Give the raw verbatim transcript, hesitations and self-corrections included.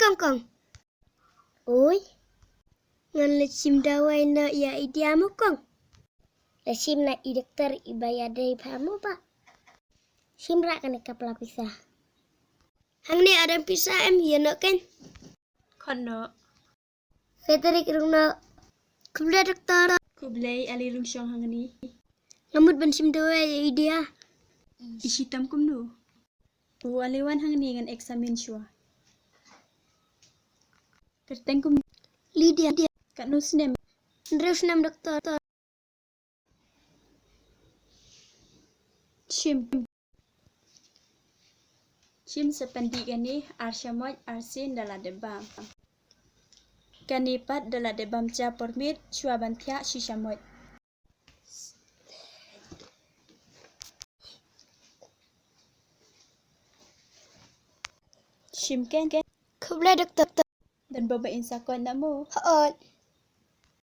Kong kong. Oi. Ngan la shim dawai na ïa i Dia mo kong. La shim na i doktor i ba ïadei pha mo ba. Shim ra kane ka pla pisa. Hangne adam pisa em ïa no ken. Khon no. Frederick rung no. Khublei doktor. Khublei, ale rung shong hangne. Nga mut ban shim dawai ïa i Dia. I shitom kumno? U ale wan hangne ngan examine shuwa. Kyrteng kum Lydia. Katno snem? Hynriew snem doktor. Shim. Shim sa pyndih kane ar shamoit ar sien da la dep bam. Kane pat da la dep bam cha por miet shuwa ban thiah shi shamoit. Shim ken ken. Khublei doktor. Don ba ba in sa koit na mo. Hooid.